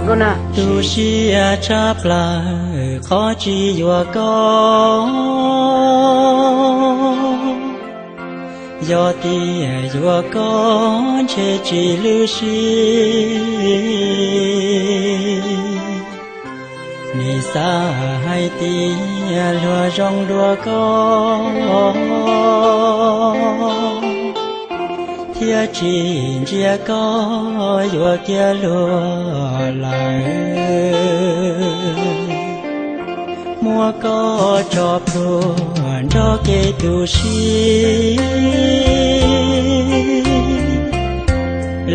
Tu siab tshaj plaws qhov tsis yuav koj, yog tias yuav koj ntshe tsis lwj siab. Nim xav hais tias luag zoo dua koj, thiab tsis ntsia koj yuav kiag luag lawm. Muab koj tso plhuav nrog kev tu siab,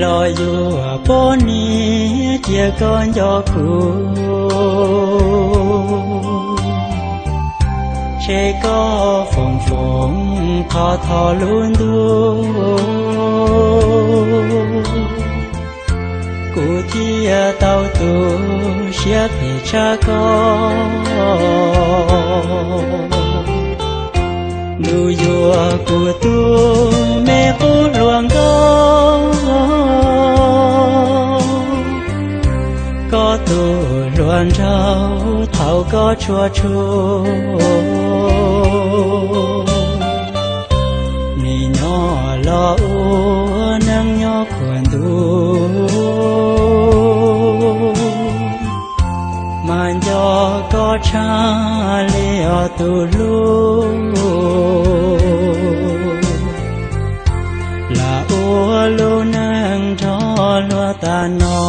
los yuav poj niam cia koj nco kuv. Tseg koj foom foom thov thov lub ntuj, kuv thiaj tau tu siab phem tshaj koj. Ntuj yuav kuv tus me qub hluas nkauj, koj tus hluas nraug thaum koj tshua tshua. Nim no los ua neej nyob khuam ntuj, mas nco koj tshaj li ob tug hlub. Lam ua lub neej nrog luag tas no,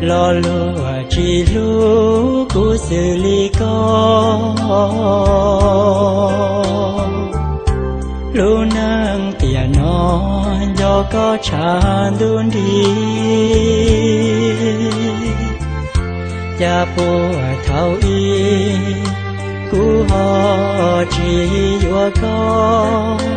los luag tsis hlub kuv xws li koj. Lub neej tiam no nco koj tshav ntuj nrig, cas puag thaum ub kuv ho tsis yuav koj.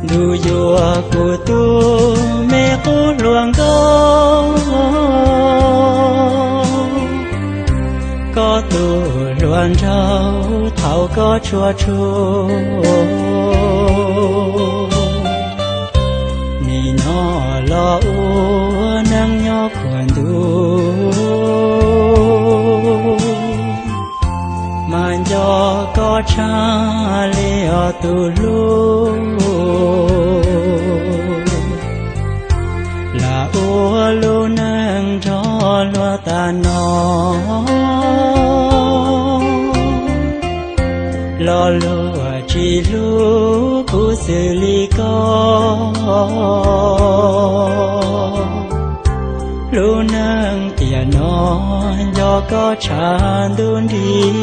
Ntuj yuav kuv tus me qub hluas nkauj, koj tus hluas nraug thaum koj tshua tshua. Nim no los ua neej nyob khuam ntuj, mas nco koj tshaj li ob tug hlub. Lam ua lub neej nrog luag tas no, los luag tsis hlub kuv xws li koj. Lub neej tiam no nco koj tshav ntuj nrig,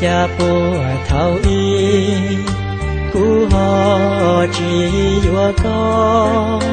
cas puag thaum ub kuv ho tsis yuav koj.